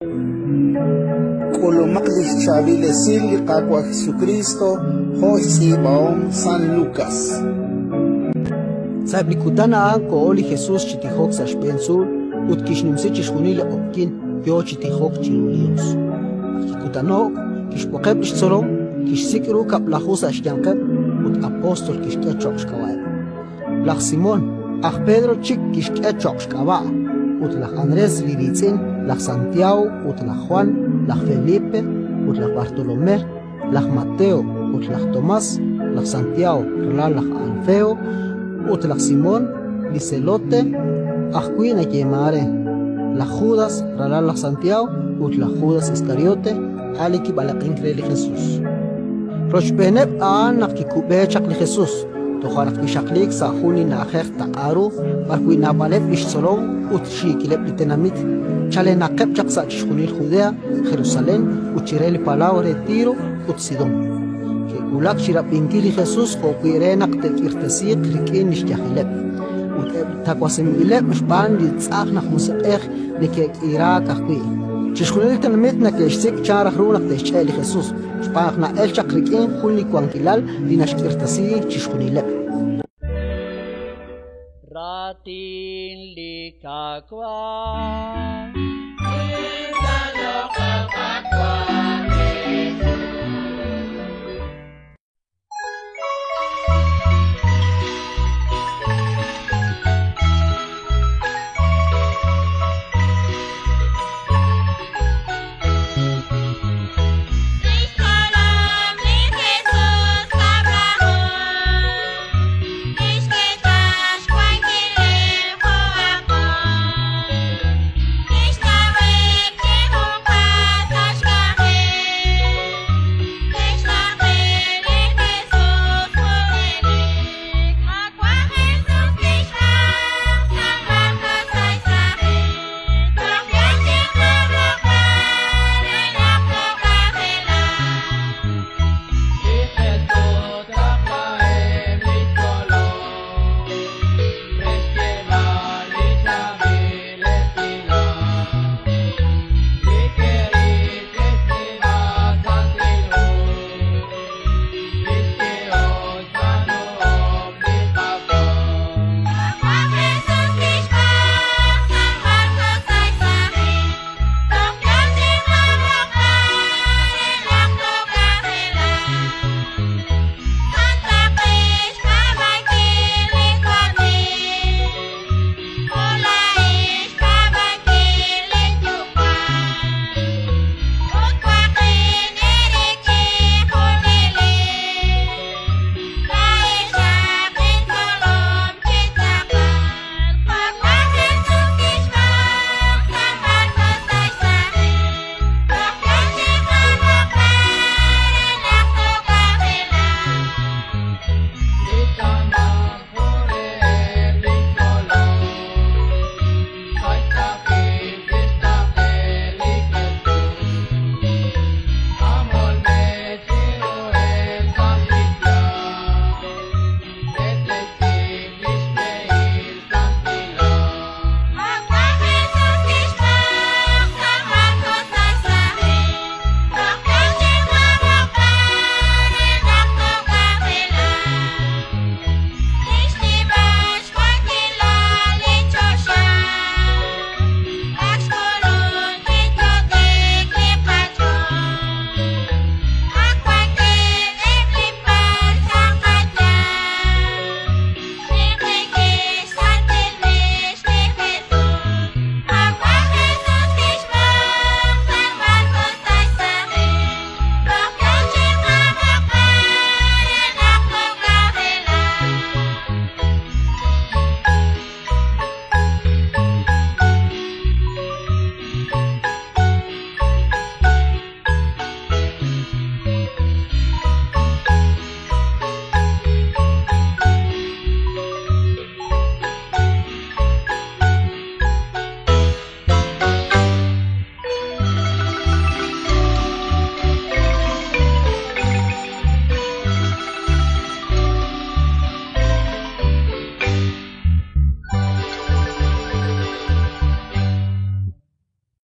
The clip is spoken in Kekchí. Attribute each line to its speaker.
Speaker 1: K'ulumaq li xchaab'il esil li Qaawa' Jesukriist jo' xtz'iib'ahom San Lukas.
Speaker 2: Sa'eb' li kutan a'an koho li Jesus chi tijok sa' xb'een tzuul ut kixnumsi chixjunil li q'oqyink yo chi tijok chiru li Yos. Naq kikutano'k, kixb'oqeb' li xtzolom, kixsik' ru 10 sa' xyanqeb' ut apóstol kixk'e cho'q xk'ab'a'eb'. Laj Simón, aj Pedro chik kixk'e cho'q xk'ab'a', ut laj Andrés li riitz'in, laj Santiago ut laj Jwan, laj Felipe ut laj Bartolomé, laj Mateo ut laj Tomás, laj Santiago ralal laj Alfeo ut laj Simón li Zelote ajwi' nayeemank re, laj Judas ralal laj Santiago ut laj Judas Iskariote, a' li kib'alaq'ink re li Jesus. Rochb'eeneb' a'an naq kikub'e chaq li Jesus, toja' naq kixaqliik sa' jun li na'ajej taq'a ru b'arwi' naab'aleb' li xtzolom ut xiikileb' li tenamit chalenaqeb' chaq sa' chixjunil Judea, Jerusalén ut chire li palaw re Tiro ut Sidón. Ke'wulak chi rab'inkil li Jesus jo'wi' re naq te'k'irtesiiq rik'in li xyajileb'. Ut eb' li tawasinb'ileb' xb'aan li tz'ajn aj musiq'ej neke'k'iraak ajwi'. Chixjunil li tenamit neke'xsik' chan raj ru naq te'xch'e' li Jesus, xb'aan naq na'elk chaq rik'in jun li wankilal li naxk'irtasi chixjunileb'.
Speaker 3: Raatin li Qaawa'.